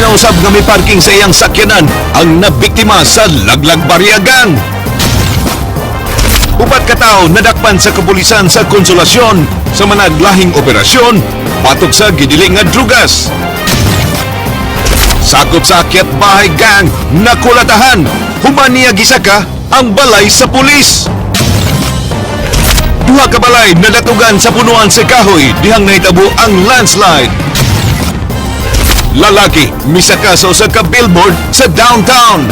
Maminaw sab nga may parking sa iyang sakyanan ang nabiktima sa Laglag Barya Gang. Upat ka tawo nadakpan sa kapulisan sa Konsolasyon sa managlahing operasyon batok sa gidili nga drugas. Sakop sa Akyat Bahay Gang nakulatahan, human niya gisaka ang balay sa pulis. Duha ka balay nadatugan sa punuan sa kahoy dihang nahitabo ang landslide. Lalaki misaka sa usa ka billboard sa downtown.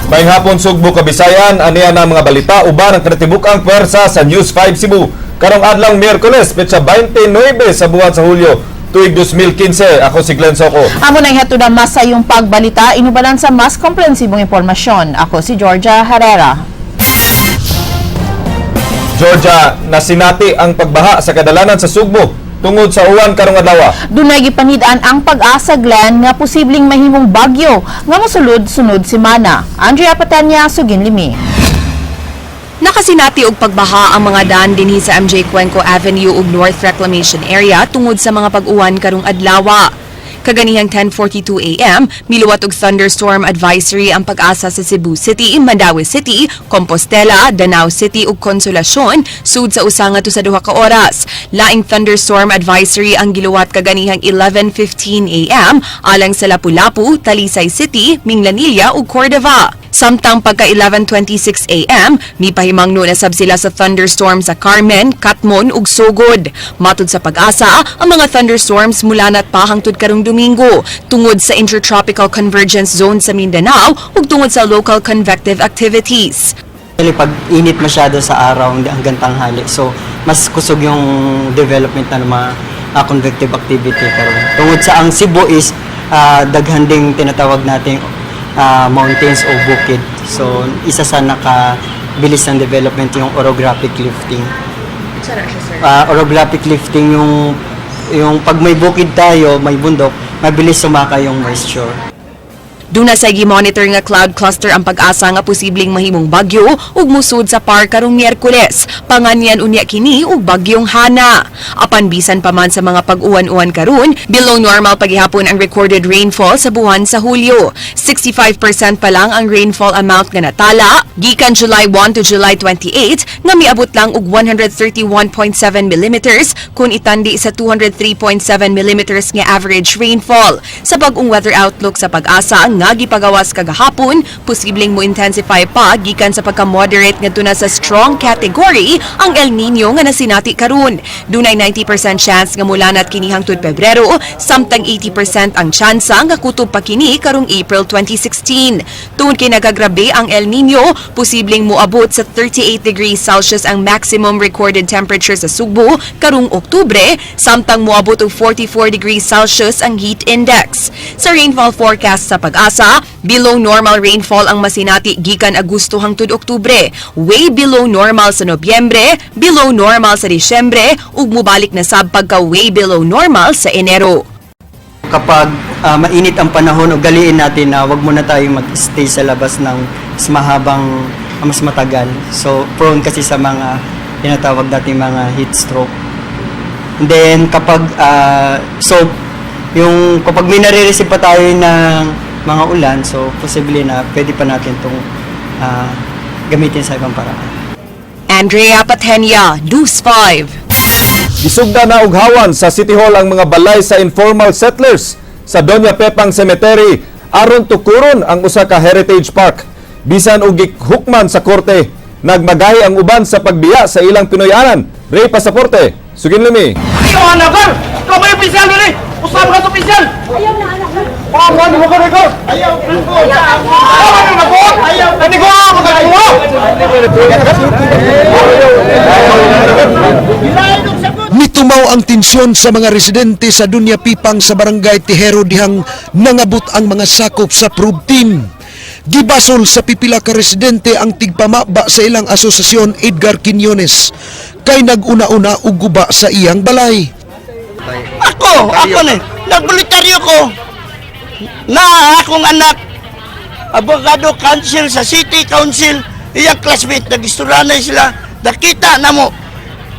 Maayong hapon, Sugbo, Kabisayan, aniya na ang mga balita uban ang kinatibuk-ang pwersa sa News 5 Cebu. Karong adlaw Miyerkules, petsa 29 sa buwan sa Hulyo, tuig 2015. Ako si Glenn Soco. Amo nang hatod ang mas sa iyong pagbalita, inubalan sa mas komprehensibong impormasyon. Ako si Georgia Herrera. Georgia, nasinati ang pagbaha sa kadalanan sa Sugbo tungod sa uwan karong adlaw. Dunay gipanid-an ang pag-asa, Glenn, nga posibleng mahimong bagyo nga mosulod sunod semana. Andrea Patanya, Suginlimi. Nakasinati og pagbaha ang mga daan dinhi sa MJ Cuenco Avenue ug North Reclamation Area tungod sa mga pag-uwan karong adlawa. Kaganihang 10:42 a.m., miluwat og thunderstorm advisory ang Pag-asa sa Cebu City, Mandaue City, Compostela, Danao City ug Consolacion sud sa usa ngadto sa 2 ka oras. Laing thunderstorm advisory ang giluwat kaganihang 11:15 a.m. alang sa Lapu-Lapu, Talisay City, Minglanilla ug Cordova. Samtang pagka 11:26 a.m., mipahimangno na sab sila sa thunderstorm sa Carmen, Katmon ug Sogod. Matud sa Pag-asa, ang mga thunderstorms mulanat pa hangtod karong Domingo tungod sa Intertropical Convergence Zone sa Mindanao ug tungod sa local convective activities. Actually, pag init masyado sa araw hindi hanggang tanghali, so mas kusog yung development ng mga convective activity karon. Tungod sa ang Cebu is daghan ding tinatawag nating mountains o bukid. So isa sa nakabilis ng development yung orographic lifting. Orographic lifting yung pag may bukid tayo, may bundok, mabilis sumaka yung moisture. Duna sa gi-monitor nga cloud cluster ang Pag-asa nga posibleng mahimong bagyo ug musud sa par karong Miyerkules. Panganyan unya kini og bagyong Hana. Apan bisan pa man sa mga pag-uwan-uwan karon, below normal pagihapon ang recorded rainfall sa buwan sa Hulyo. 65% pa lang ang rainfall amount nga natala gikan July 1 to July 28 nga miabot lang og 131.7 millimeters kung itandi sa 203.7 millimeters nga average rainfall. Sa bag-ong weather outlook sa Pag-asa nga gipagawas kagahapon, posibleng mo intensify pa gikan sa pagka-moderate ngadto na sa strong category ang El Nino nga nasinati karon. Dunay 90% chance nga mulanat kini hangtod Pebrero, samtang 80% ang tsansa nga kutob pa kini karong April 2016. Tungod kay nagagrabe ang El Nino, posibleng moabot sa 38 degrees Celsius ang maximum recorded temperature sa Sugbo karong Oktubre, samtang moabot og 44 degrees Celsius ang heat index. Sa rainfall forecast sa Pag-asa, below normal rainfall ang masinati gikan Agosto hangtod Oktubre, way below normal sa Nobyembre, below normal sa Disyembre, ug mobalik na sab pagka way below normal sa Enero. Kapag mainit ang panahon, ugaliin natin na wag muna tayo mag-stay sa labas ng mas mahabang, mas matagal. So, prone kasi sa mga tinatawag natin mga heat stroke. And then, kapag, so, yung kapag may nare-receive pa tayo ng mga ulan, so, posible na pwede pa natin itong gamitin sa ibang paraan. Andrea Patenia, News 5. Gisugda na og hawan sa City Hall ang mga balay sa informal settlers sa Doña Pepang Cemetery aron tukuron ang usa ka heritage park. Bisan og gihukman sa korte, nagmagahi ang uban sa pagbiya sa ilang Pinoyanan. Ray Pasaporte, Suginlimi. Ayaw anak ka! Ikaw ba yung opisyal din eh? Usap ka sa opisyal! Ayaw na anak ka! Ayaw mo ka record! Ayaw! Ayaw na po! Ayaw! Nanigo ako magagawa! Nitumaw ang tensyon sa mga residente sa Dunya Pipang sa Barangay Tejero dihang nangabot ang mga sakop sa probe team. Gibasol sa pipila ka residente ang tigpamaba sa ilang asosasyon, Edgar Quiñones, kay nag-una-una og guba sa iyang balay. Ako na. Nagboluntaryo ko. Na akong anak, abogado council sa city council, iyang classmate, nag-isturanay sila. Nakita na mo.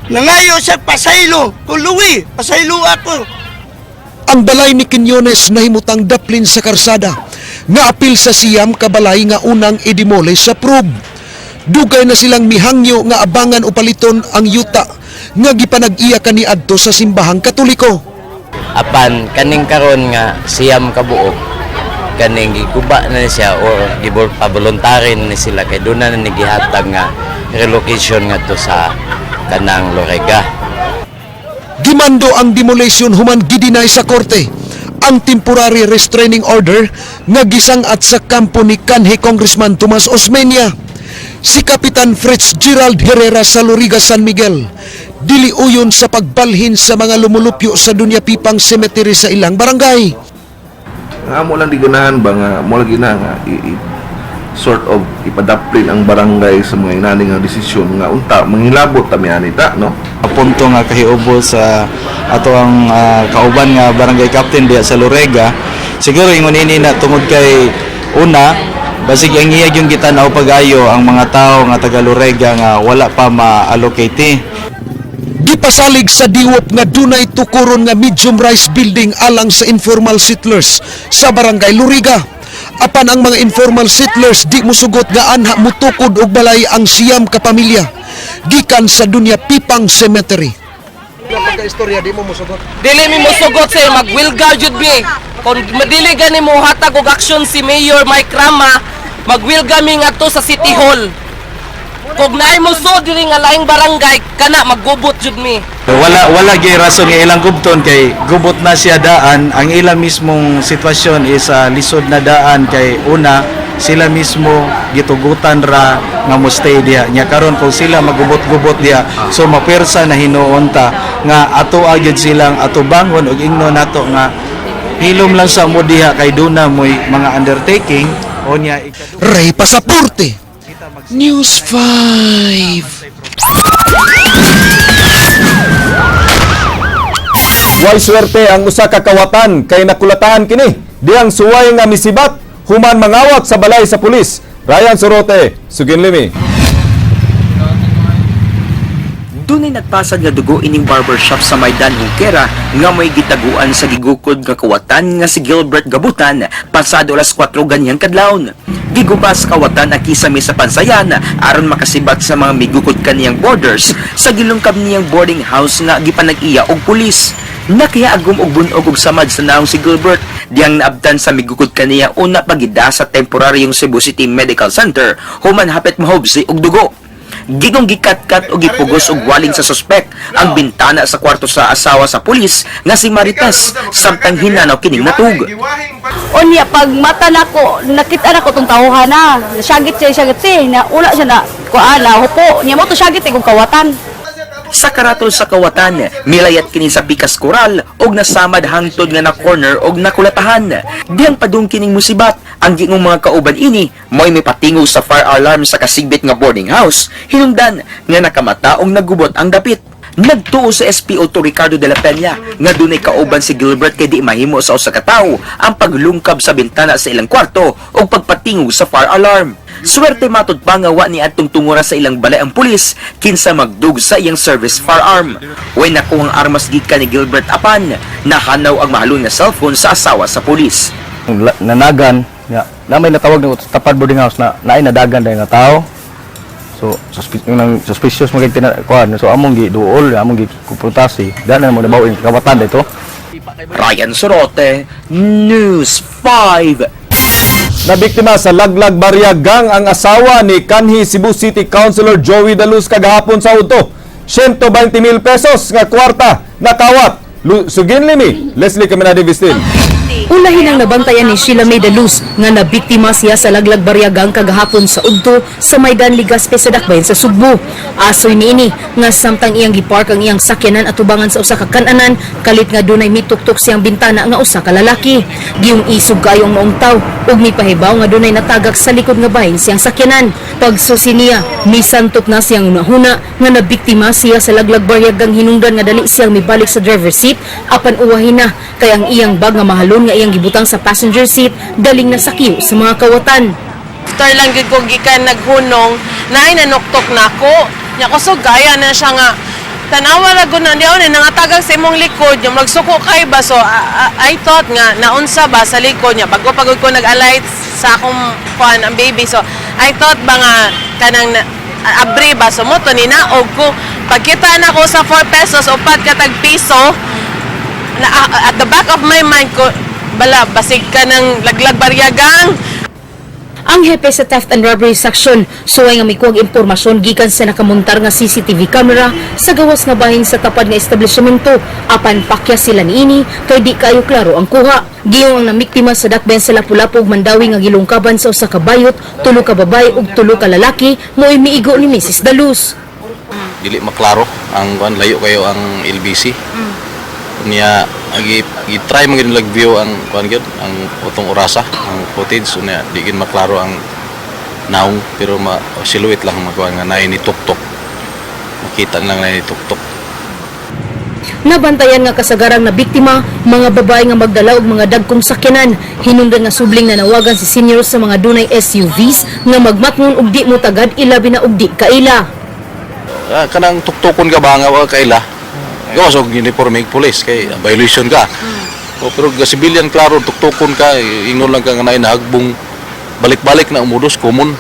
Nangayo siya pasaylo. Kuluwi, pasaylo ako. Ang balay ni Quiñones nahimutang daplin sa karsada nga apil sa siyam kabalay nga unang idemole sa probe. Dugay na silang mihangyo nga abangan o paliton ang yuta nga gipanag-iya kaniadto sa simbahang Katoliko. Apan kaning karon nga siyam ka buok, kaning giguba na ni siya or gibol pavoluntary na ni sila kay doon na ni gihatag nga relocation ngadto sa kanang Lorega. Gimando ang demolition human gidinay sa korte ang temporary restraining order nga gisang-at sa kampo ni kanhi Congressman Tomas Osmeña. Si Kapitan Fritz Gerald Herrera sa Loriga, San Miguel, dili uyon sa pagbalhin sa mga lumulupyo sa Dunya Pipang Cemetery sa ilang barangay. Nga mo lang di ganahan ba nga mo lagi na nga sort of ipadaplin ang barangay sa mga inani nga desisyon nga unta manghilabot ta mi ani ta, no? Punto nga kahiubo sa ato ang kauban nga barangay captain diya sa Lorega, siguro ingon ini na tungod kay una basig ang iya yung gitan-aw pag-ayo ang mga tao nga taga Lorega nga wala pa ma-allocate. Gipasalig sa diwop nga dunay tukuron nga medium rise building alang sa informal settlers sa barangay Loriga. Apan ang mga informal settlers di musugot nga anha mutukod og balay ang siyam ka pamilya gikan sa Dunya Pipang Cemetery. Dili mi mosugot, sir, mag-wilga jud mi. Kung dili gani mo hatag og aksyon si Mayor Mike Rama, magwilga mi ngadto sa City Hall. Kung naay mo so diri nga laing barangay kana, maggubot jud mi. Wala wala gyud rason nga ilang gubton kay gubot na siya daan. Ang ilang mismong sitwasyon is lisod na daan kay una sila mismo gitugutan ra nga mo stay diha. Nya karon kung sila magubot-gubot diha, so mapersa na hinuon ta nga ato gyud silang atubangon og ingno nato nga hilom lang sa mo diha kay duna moy mga undertaking o nya. Ray Pasaporte, News 5. Way swerte ang usa ka kawatan kay nakulatahan kini diyang suway nga misibat human mangawat sa balay sa pulis. Ryan Sorote, Suginlimi. Dunay nagpasad nga dugo ining barbershop sa Maidan Hukera nga may gitaguan sa gigukod nga kawatan nga si Gilbert Gabutan pasado alas 4 ganyang kadlawon. Giguba sa kawatan ang kisame sa pansayan aron makasibat sa mga migukod kaniyang borders sa gilungkab niyang boarding house nga gipanag-iya og pulis. Nakihaagom og bunog og samad sa naong si Gilbert diyang naabtan sa migukod kaniya una pagida sa temporaryong Cebu City Medical Center human hapit mahubsi og dugo. Gigong gikatkat o gipugos og waling sa sospek ang bintana sa kwarto sa asawa sa pulis nga si Marites samtang hinanaw kining natug. Unya pag mata nako, nakita nako tong tawhan na. Syagit siya, syagit siya, na ula siya na kuan na hupo. Niya mo to syagit kung kawatan. Sa karatol sa kawatan, milayat kini sa pikas koral og nasamad hangtod nga na corner og nakulatahan. Diyang padung kining musibat, ang gingong mga kauban ini mo'y may patingog sa fire alarm sa kasigbit nga boarding house, hinungdan nga nakamata og nagubot ang dapit. Nagtuo sa SPO2 Ricardo de la Peña nga dunay kauban si Gilbert kay di mahimo sa usa ka tawo ang paglungkab sa bintana sa ilang kwarto og pagpatingog sa fire alarm. Swerte matud pa nga wa ni adtong tungura sa ilang balay ang pulis kinsa magdug sa iyang service firearm. Way nakuhang armas gikan ni Gilbert apan nahanaw ang mahalon nga cellphone sa asawa sa pulis. Nanagan nga na may natawag ng tapad boarding house na naay nadagan dahil nga tao, so nang suspicious mo kay kuan, so among gi duol, among gi kumprontasi daan na mo nabaw ang kawatan dito. Ryan Sorote, News 5. Nabiktima sa Laglag Barya Gang ang asawa ni kanhi Cebu City Councilor Joey Daluz kagahapon sa udto. 120 mil pesos nga kwarta nakawat. Suginlimi, Leslie Caminade Vistil. Ulahin ang nabantayan ni Sheila May Daluz nga nabiktima siya sa Laglag Baryagang kagahapon sa udto sa Maidan Ligaspe sa Dakbayan sa Sugbo. Asoy niini nga samtang iyang gipark ang iyang sakyanan atubangan sa usa ka kananan kalit nga dunay mituktok siyang bintana nga usa ka lalaki. Giyong isog kayo ang maong taw ug mipahibaw nga dunay natagak sa likod nga bahin siyang sakyanan. Pagsusi niya, misantok na siyang hunahuna nga nabiktima siya sa Laglag Baryagang hinungdan nga dali siyang mibalik sa driver seat apan uwahin na kay ang iyang bag nga mahalon nga iyang gibutang sa passenger seat daling nasakyo sa mga kawatan. After lang gyud ko gikan naghunong, naay nanuktok nako. Nya kusog kaya na siya nga tanawa ra gud na diaw ni nangatagag sa imong likod yung magsuko kay ba. So I thought nga naunsa ba sa likod niya bago pagod ko nag-alight sa akong kuan ang baby. So I thought ba nga kanang abri ba, so mo to ni naog ko pagkita na ko sa 4 pesos, upat katag piso na, at the back of my mind ko, bala basig ka ng laglag baryagang. Ang hepe sa Theft and Robbery Section suway nga mikuwag impormasyon gikan sa nakamontar nga CCTV camera sa gawas nga bahin sa tapad nga establishmento, apan pakya sila niini kay di kayo klaro ang kuha. Giyong ang namiktima sa dakbayan sa Lapu-Lapu ug Mandawi nga gilungkaban sa usa ka bayot, tulo ka babae ug tulo ka lalaki mo'y miigo ni Mrs. Daluz. Dili maklaro ang kuan, layo kayo ang LBC niya. Agi gi-try man gyud lag view ang kuan gyud ang utong orasa ang footage unya di gyud maklaro ang naong, pero ma silhouette lang makuan nga naay ni tuktok, makita lang naay ni tuktok. Nabantayan nga kasagarang na biktima, mga babae nga magdala og mga dagkong sakyanan. Hinungdan nga subling nanawagan si senior sa mga dunay SUVs nga magmatngon og di mo tagad, ilabi na og di kaila. Ah, kanang tuktukon ka ba nga wa kaila gawas og uniforme og police kay violation ka. O, pero ga civilian, klaro tuktukon ka, ingon lang ka nga naay nahagbong, balik-balik na umudus common.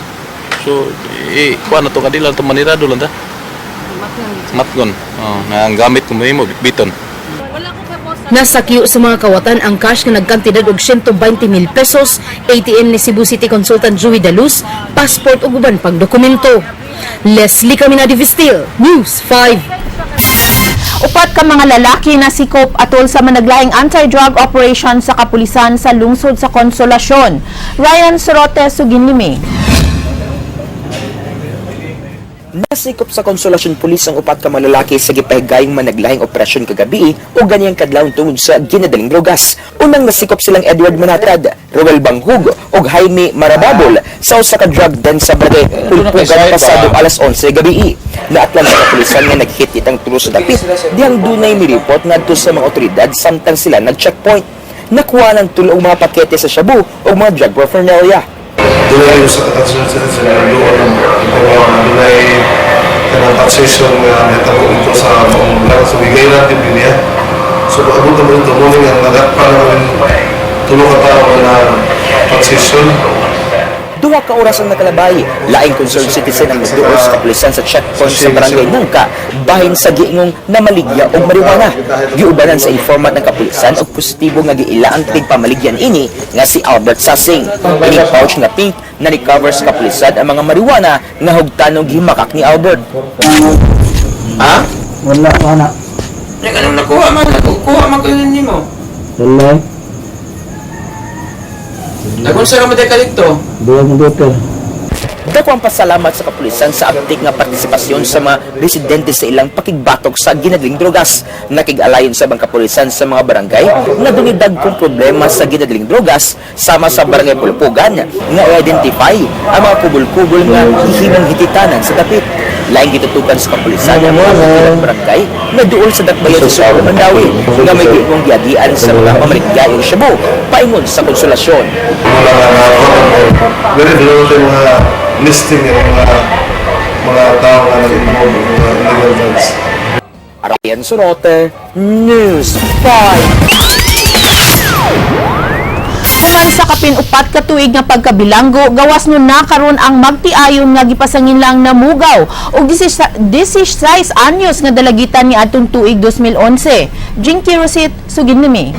So eh kuan na to kadila to, manirado lang ta, matgon, oh, na ang gamit ko mo bitbiton. Nasakyo sa mga kawatan ang cash nga nagkantidad og 120 mil pesos, ATM ni Cebu City Consultant Joey Daluz, passport ug uban pang dokumento. Leslie Caminadi Vistil, News 5. Upat ka mga lalaki na sikop atol sa managlaing anti-drug operation sa kapulisan sa lungsod sa Konsolasyon. Ryan Sorote, suginlimi. Nasikop sa Consolacion Police ang upat ka mga lalaki sa gipahigayong managlahing operasyon kagabi o ganiyang kadlawon tungod sa ginadaling drogas. Unang nasikop silang Edward Manatad, Roel Banghug ug Jaime Marababol sa usa ka drug den sa barangay Pulpugan pasado alas 11 gabi. Naatlan sa kapulisan nga naghit itang tulo sa dapit dihang dunay mi-report ngadto sa mga otoridad samtang sila nag-checkpoint. Nakuha ng tulo og mga pakete sa shabu ug mga drug paraphernalia. Dunay usa ka concerned citizen nga doon ang trabaho na dunay kanang taxation nga nahitabo dito sa maong lugar. So bigay natin din niya. So abot na mo dito mo nga nagakpa naman tulo ka tao na taxation. 2 ka oras ang nakalabay. Laing concerned citizen ang nagduol sa kapulisan sa checkpoint sa barangay Nangka, bahin sa giingong namaligya og marijuana. Giubanan sa informant ng kapulisan og positibo nga giila ang tigpamaligyan ini nga si Albert Sasing. Ining pouch nga pink na recover sa kapulisan ang mga marijuana nga hugtanong gihimakak ni Albert. Ha? Wala, wala. Yang anong nakuha man? Nakuha man ko yun mo. Wala. Nagunsa ka mo ka dito? Buwan mo dito. Dako ang pasalamat sa kapulisan sa abtik nga partisipasyon sa mga residente sa ilang pakigbatok sa ginadaling drogas. Nakig-alayon sa ibang kapulisan sa mga barangay nga dunay dagkong problema sa ginadaling drogas sama sa barangay Pulpugan nga i-identify ang mga kubol-kubol nga gihimong hititanan sa dapit. Laing gitutukan sa kapulisan ang mga kapilang barangay nga duol sa dakbayan sa Sugbo, Mandaue nga may giingong giagian sa mga pamaligyaong shabu paingon sa Konsolasyon. Wala nga na very low tayo mga listing ng mga tao nga nag-involve ng mga illegal drugs. Ryan Sorote, News 5. Human sa kapin 4 ka tuig nga pagkabilanggo, gawas no na karon ang magtiayon nga gipasangin lang namugaw og 16 anyos nga dalagitan ni atong tuig 2011. Jinky Rosit, sugin nimi.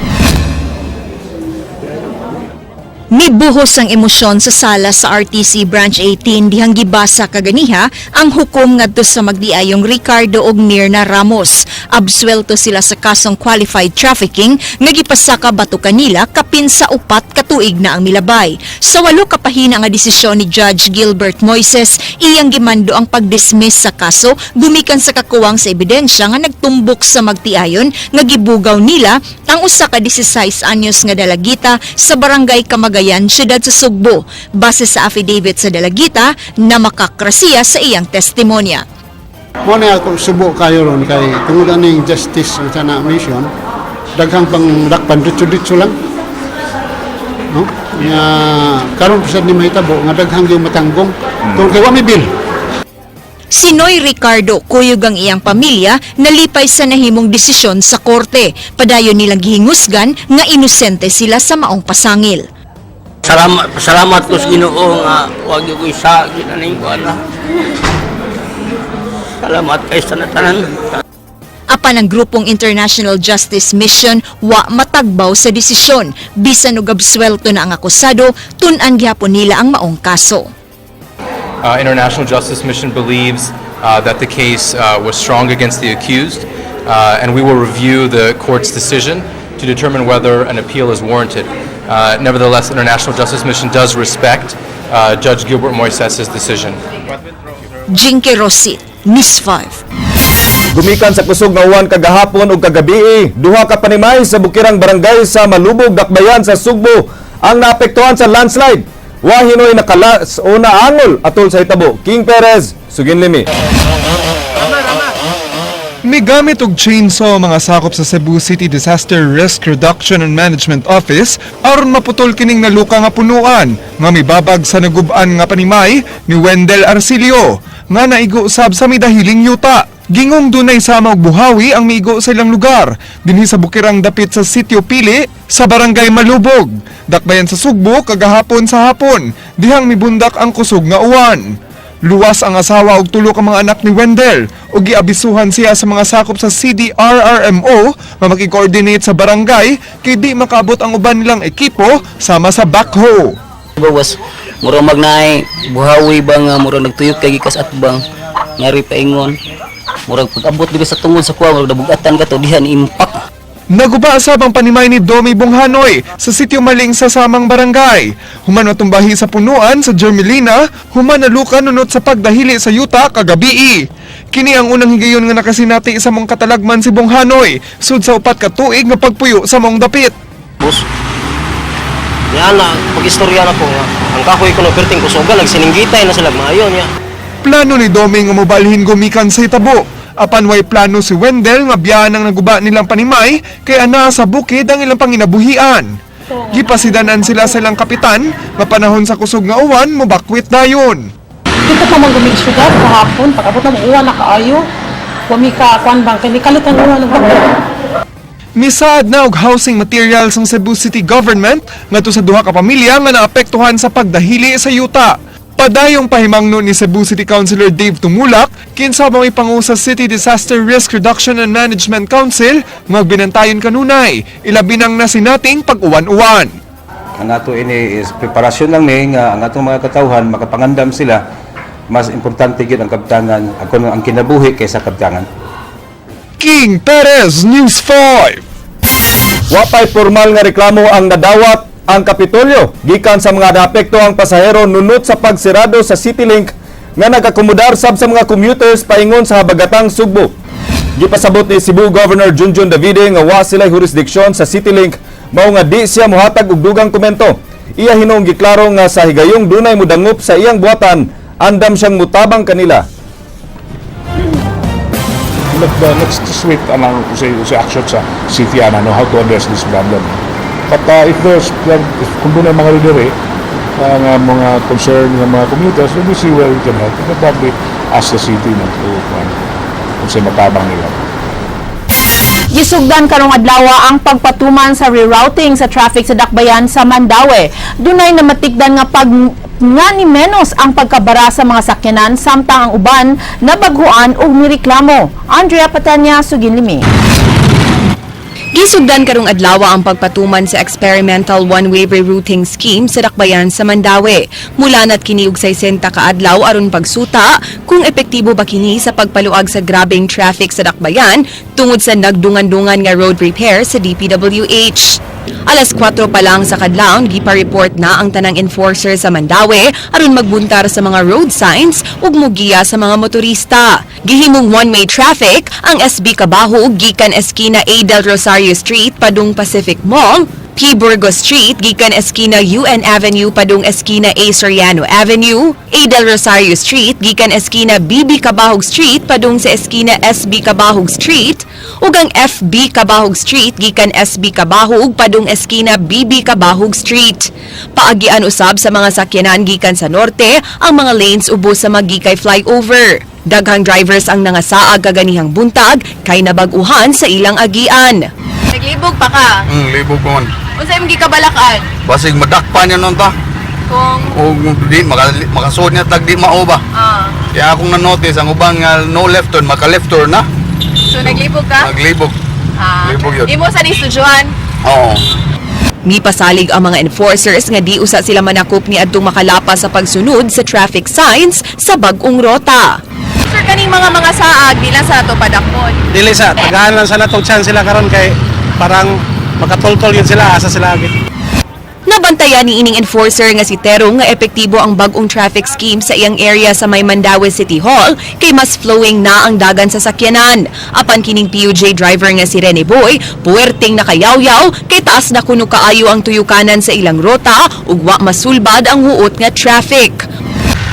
Mibuhos ang emosyon sa sala sa RTC Branch 18 dihang gibasa kaganiha ang hukom ngadto sa magdiayong Ricardo ug Mirna Ramos. Absuelto sila sa kasong qualified trafficking nga gipasaka bato kanila kapin sa 4 ka tuig na ang milabay. Sa 8 ka pahina nga desisyon ni Judge Gilbert Moises, iyang gimando ang pagdismiss sa kaso gumikan sa kakuwang sa ebidensya nga nagtumbok sa magtiayon nga gibugaw nila ang usa ka 16 anyos nga dalagita sa barangay Kamagayan, siyudad sa Sugbo, base sa affidavit sa dalagita na makakrasiya sa iyang testimonya. Mo na ako subo kayo ron kay tungod aning justice sa na mission, daghang pang dakpan ditso-ditso lang, no, nga karon sad ni mahitabo nga daghang yung matanggong tungod kay wa may bill. Si Noy Ricardo, kuyog ang iyang pamilya, nalipay sa nahimong desisyon sa korte. Padayon nilang gihingusgan nga inosente sila sa maong pasangil. Salamat, salamat ko sa Ginoo nga wag ko isa ginaning ko ana. Salamat kay sa tanan. Apan ang grupong International Justice Mission wa matagbaw sa desisyon. Bisan og absuelto na ang akusado, tun-an gihapon nila ang maong kaso. International Justice Mission believes that the case was strong against the accused, and we will review the court's decision to determine whether an appeal is warranted. Nevertheless, International Justice Mission does respect Judge Gilbert Moises' decision. Jinky Rosit, News 5. Gumikan sa kusog nga uwan kagahapon ug kagabii, duha ka panimay sa Bukirang Barangay sa Malubog, Dakbayan sa Sugbo ang naapektuhan sa landslide. Wa hinoy nakalas o naangol atol sa hitabo. King Perez, Suginlimi. Migamit og chainsaw mga sakop sa Cebu City Disaster Risk Reduction and Management Office aron maputol kining naluka nga punuan nga mibabag sa nagub-an nga panimay ni Wendell Arcilio nga naigo usab sa midahiling yuta. Gingong dunay sama og buhawi ang miigo sa ilang lugar dinhi sa bukirang dapit sa Sitio Pili sa Barangay Malubog. Dakbayan sa Sugbo kagahapon sa hapon dihang mibundak ang kusog nga uwan. Luwas ang asawa ug tulo ka mga anak ni Wendell ug giabisuhan siya sa mga sakop sa CDRRMO nga makikoordinate sa barangay kay di makaabot ang uban nilang ekipo sama sa backhoe. Bawas murag magnaay buhawi ba nga murag nagtuyok kay gikas at bang ngari paingon murag pag-abot diri sa tungod sa kuwa murag nabugatan ka to diha ni impact. Naguba sab ang panimay ni Domi Bonghanoy sa sitio Maling sa samang barangay. Human matumbahi sa punuan sa Germelina, human naluka nunot sa pagdahili sa yuta kagabii. Kini ang unang higayon nga nakasinati sa mong katalagman si Bonghanoy, sud sa 4 ka tuig nga pagpuyo sa mong dapit. Boss, niya na, pag-istorya na ko nga. Ang kahoy ko na perting kusuga, nagsininggitay na sila, maayo niya. Plano ni Domi nga mobalhin gumikan sa hitabo. Apan way plano si Wendell nga biyaan ang naguba nilang panimay kay ana sa bukid ang ilang panginabuhian. Gipasidanan sila sa ilang kapitan nga panahon sa kusog nga uwan mobakwit dayon. Dito pa man gumig syudad kahapon, pag-abot na mo uwan na kaayo. Wami ka kuan bang kay nikalit ang uwan ng bako. Misaad na og housing materials ang Cebu City Government ngadto sa duha ka pamilya nga naapektuhan sa pagdahili sa yuta. Padayong pahimangno ni Cebu City Councilor Dave Tumulak kinsa may pangu sa City Disaster Risk Reduction and Management Council nga binantayon kanunay ilabi nang nasinating pag-uwan-uwan. Ang ato ini is preparasyon lang ni nga ang atong mga katawhan makapangandam sila, mas importante gyud ang kabtangan ako ang kinabuhi kaysa kabtangan. King Perez, News 5. Wapay formal nga reklamo ang nadawat ang Kapitolyo gikan sa mga naapekto ang pasahero nunot sa pagsirado sa CityLink nga nagakomodar sab sa mga commuters paingon sa habagatang Sugbo. Gipasabot ni Cebu Governor Junjun Davide nga wa sila'y jurisdiksyon sa CityLink, mao nga di siya mohatag og dugang komento. Iya hinuong giklaro nga sa higayong dunay mudangop sa iyang buhatan, andam siyang mutabang kanila. Let's just wait anang sa action sa city ana no, how to address this problem. But if kung doon ang mga ridere nga mga concern ng mga commuters, let me see where we can help. We can probably ask the city no, to kung sa matabang nila. Gisugdan karong adlaw ang pagpatuman sa rerouting sa traffic sa Dakbayan sa Mandaue. Dunay namatikdan nga pag nga ni menos ang pagkabara sa mga sakyanan samtang ang uban nabaghuan og nireklamo. Andrea Patanya, Suginlimi. Gisugdan karong adlaw ang pagpatuman sa experimental one-way rerouting scheme sa Dakbayan sa Mandaue. Mula na't kini og 60 ka adlaw aron pagsuta kung epektibo ba kini sa pagpaluag sa grabeng traffic sa Dakbayan tungod sa nagdungan-dungan nga road repair sa DPWH. Alas 4 pa lang sa kadlawon, gipa-report na ang tanang enforcer sa Mandaue aron magbuntar sa mga road signs ug mugiya sa mga motorista. Gihimong one-way traffic ang SB Cabahug gikan Eskina A. Del Rosario Street padung Pacific Mall. P. Burgos Street gikan eskina UN Avenue padung eskina A. Soriano Avenue, A. Del Rosario Street gikan eskina BB Cabahug Street padung sa eskina SB Cabahug Street, ug ang FB Cabahug Street gikan SB Cabahug padung eskina BB Cabahug Street. Paagian usab sa mga sakyanan gikan sa norte ang mga lanes ubos sa Magikay Flyover. Daghang drivers ang nangasaag kaganihang buntag kay nabag-uhan sa ilang agian. Naglibog pa ka. Libog ko man. Unsa imong gikabalakan? Basig madakpan niya nun ta. Kung O di, makasuod niya tag di mao ba. Kaya akong na-notice, ang ubang nga no left turn, maka left turn na. So naglibog ka? Naglibog. Libog yun. Imo sa ni estudyohan? Oo. Mipasalig ang mga enforcers nga di usa sila manakop ni adtong makalapas sa pagsunod sa traffic signs sa bag-ong rota. Sir, kaning mga saag di lang sa ato padakpon. Dili sa tagaan lang sa natong chance sila karon kay parang makatultol yun sila asa sila agad. Nabantayan ni ining enforcer nga si Terong nga epektibo ang bag-ong traffic scheme sa iyang area sa may Mandaue City Hall kay mas flowing na ang dagan sa sakyanan. Apan kining PUJ driver nga si Rene Boy, puwerteng nakayawyaw kay taas na kuno kaayo ang tuyukanan sa ilang rota ug wa masulbad ang huot nga traffic.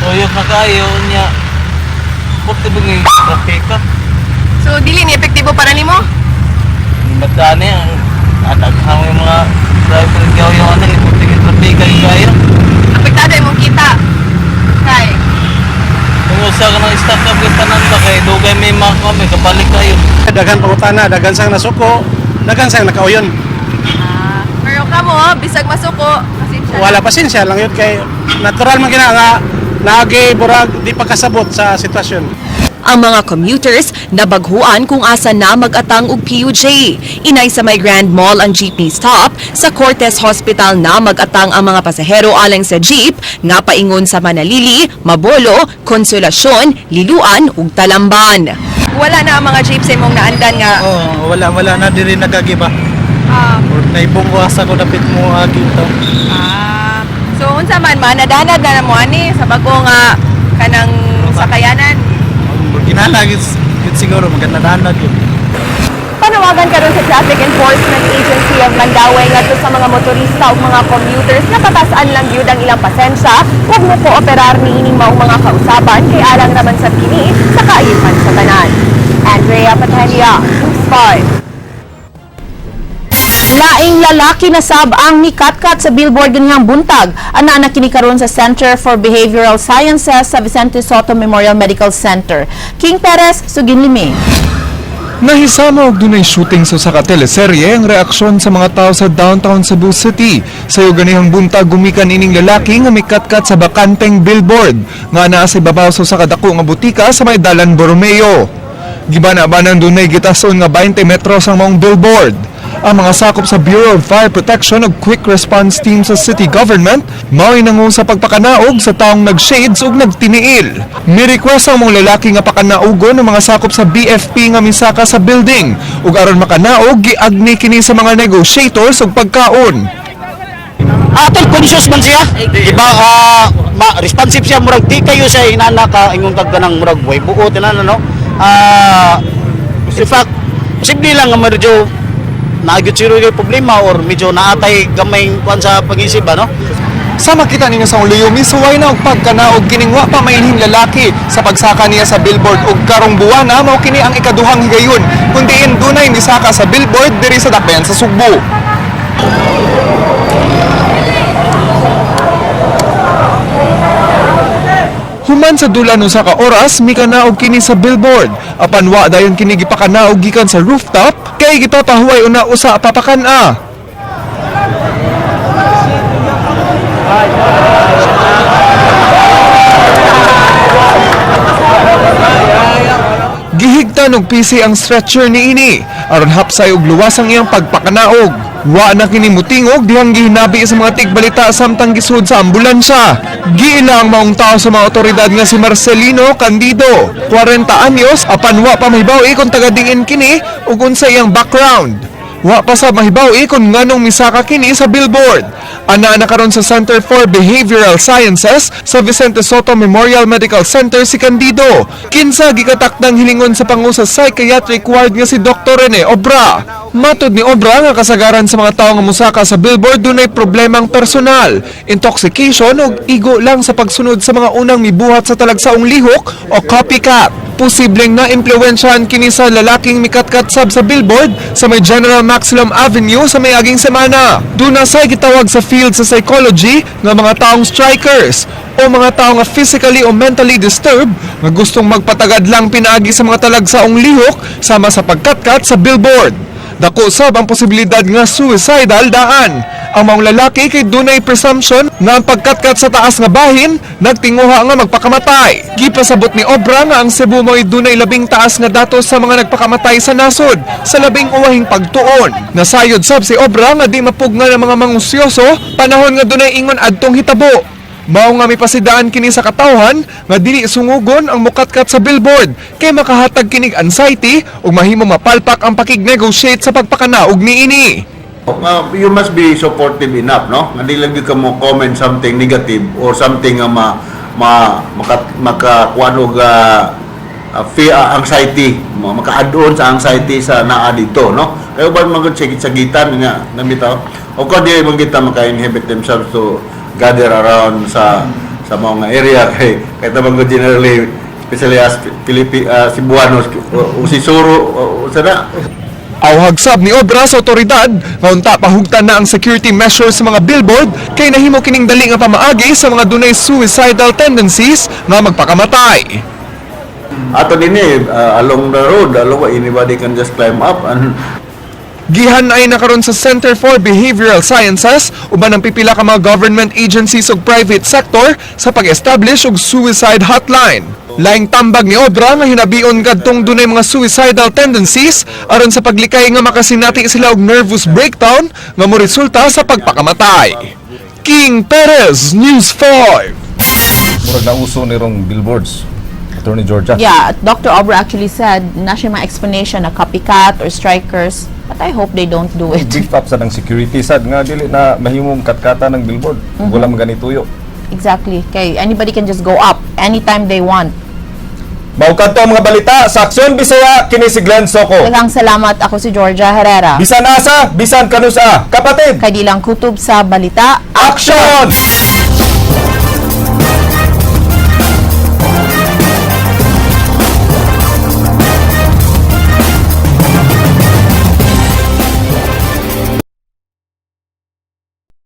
Tuyok na kayo niya. Pupti ba ng traffic ka? So dili ni epektibo para nimo? Magkano ang adaghang yung mga driver yaw-yaw na ipupti ng traffic kayo. Apektado imong kita. Kay Kung usa ka ng stock up kita tanan ba kay dugay may mga kami kabalik kayo. Daghan pangutana, daghan sang nasuko, daghan sang nakauyon. Pero kamo bisag masuko, pasensya. Wala pasensya lang yun kay natural man gina nga naagi burag di pa kasabot sa sitwasyon. Ang mga commuters nabaghuan kung asa na mag-atang og PUJ. Inay sa may Grand Mall ang jeepney stop, sa Cortez Hospital na mag-atang ang mga pasahero alang sa jeep nga paingon sa Manalili, Mabolo, Consolacion, Liluan ug Talamban. Wala na ang mga jeep sa imong naandan nga. Oh, wala wala na diri nagagiba. Or naibong ko asa ko dapit mo agi to. So unsa man manadanad na mo ani sa bago nga kanang sakayanan. Kinahanglan gid siguro maganda yun. Panawagan karon sa Traffic Enforcement Agency of Mandaue ngadto sa mga motorista ug mga commuters nga patasan lang gyud ang ilang pasensya ug mo kooperar niining maong mga kausaban kay alang naman sa kini sa kaayuhan sa tanan. Andrea Patania, News 5. Laing lalaki na sab ang mikatkat sa billboard ganihang buntag. Ana na kini karon sa Center for Behavioral Sciences sa Vicente Sotto Memorial Medical Center. King Perez, Suginlimi. Nahisama og dunay shooting sa usa ka teleserye ang reaksyon sa mga tao sa downtown Cebu City. Sayo ganihang buntag gumikan ining lalaki nga mikatkat sa bakanteng billboard nga naa sa ibabaw sa usa ka dako nga butika sa may Dalan Borromeo. Gibana-banang dunay gitason nga 20 metros ang maong billboard. Ang mga sakop sa Bureau of Fire Protection ug Quick Response Team sa city government mao'y nangu sa pagpakanaog sa taong nag-shades ug nagtiniil. Mi-request ang mga lalaki nga pakanaugon ng mga sakop sa BFP nga misaka sa building ug aron makanaog giagni kini sa mga negotiators ug pagkaon. Atol conscious man siya. Iba responsive siya murag di kayo siya inana ka ingon kag kanang murag way buot inana no. In fact, posible lang nga medyo naagyod siguro kay problema or medyo naatay gamay kuan sa pag-isip ba no. Sa makita ninyo sa uliyo, misuway na og pagkanaog kining wa pa mailhing lalaki sa pagsaka niya sa billboard ug karong buwana mao kini ang ikaduhang higayon kun diin dunay misaka sa billboard diri sa Dakbayan sa Sugbo. Human sa dulan usa ka oras, mikanaog kini sa billboard. Apan wa dayon kini gipakanaog gikan sa rooftop kay gipapahuway una usa papakan-a. Gihigtan og PC ang stretcher niini aron hapsay og luwas ang iyang pagpakanaog. Wa na kini mutingog dihang gihinabi sa mga tigbalita samtang gisud sa ambulansya. Giila ang maong tao sa mga otoridad nga si Marcelino Candido, 40 anyos, apan wa pa mahibaw kung taga diin kini ug unsa iyang background. Wa pa sa mahibaw-i kung nganong misaka kini sa billboard. Ana na karon sa Center for Behavioral Sciences sa Vicente Sotto Memorial Medical Center si Candido. Kinsa gikatakdang hilingon sa pangu sa psychiatric ward nga si Dr. Rene Obra. Matod ni Obra nga kasagaran sa mga tawo nga musaka sa billboard dunay problemang personal, intoxication ug igo lang sa pagsunod sa mga unang mibuhat sa talagsaong lihok o copycat. Posibleng na-impluwensyahan kini sa lalaking mikatkat sab sa billboard sa may General Maximum Avenue sa may aging semana. Duna say gitawag sa field sa psychology nga mga taong strikers o mga tao nga physically o mentally disturbed nga gustong magpatagad lang pinaagi sa mga talagsaong lihok sama sa pagkatkat sa billboard. Dako sab ang posibilidad nga suicidal daan. Ang maong lalaki kay dunay presumption nga ang pagkatkat sa taas nga bahin nagtinguha nga magpakamatay. Gipasabot ni Obra nga ang Cebu mo'y dunay labing taas nga datos sa mga nagpakamatay sa nasod sa labing uwahing pagtuon. Nasayod sab si Obra nga di mapugnan ang mga mangusyoso panahon nga dunay ingon adtong hitabo. Mao nga mipasidaan kini sa katawhan nga dili sungugon ang mukatkat sa billboard kay makahatag kinig anxiety ug mahimo mapalpak ang pakig-negotiate sa pagpakanaog niini. You must be supportive enough, no? Nga di lang gyud ka mo comment something negative or something nga ma ma maka makakuan og fear, anxiety, maka-add-on sa anxiety sa naa dito, no? Kaya uban man gud sagitan nga nabitaw. O ko di man kita maka-inhibit themselves to gather around sa mga area kay kay man gud generally, especially as Pilipi Cebuanos o si Suro o sa na. Awhag sab ni Obra sa otoridad nga unta pahugtan na ang security measures sa mga billboard kay nahimo kining dali nga pamaagi sa mga dunay suicidal tendencies nga magpakamatay. Ato dinhi along the road, along anybody can just climb up and Gihanay na karon sa Center for Behavioral Sciences uban ang pipila ka mga government agencies ug private sector sa pag-establish og suicide hotline. Laing tambag ni Obra nga hinabion kadtong dunay mga suicidal tendencies aron sa paglikay nga makasinati sila og nervous breakdown nga moresulta sa pagpakamatay. King Perez, News 5. Murag nauso ni rong billboards, Attorney Georgia. Yeah, Dr. Obra actually said na siya mga explanation na copycat or strikers, but I hope they don't do it. Beef up sa ng security sad nga dili na mahimong katkata ng billboard. Wala man ganituyo. Exactly. Kay anybody can just go up anytime they want. Mao kadto ang mga balita sa Aksyon Bisaya, kini si Glenn Soco. Daghang salamat. Ako si Georgia Herrera. Bisan asa, bisan kanusa, kapatid. Kay di lang kutob sa balita. Action!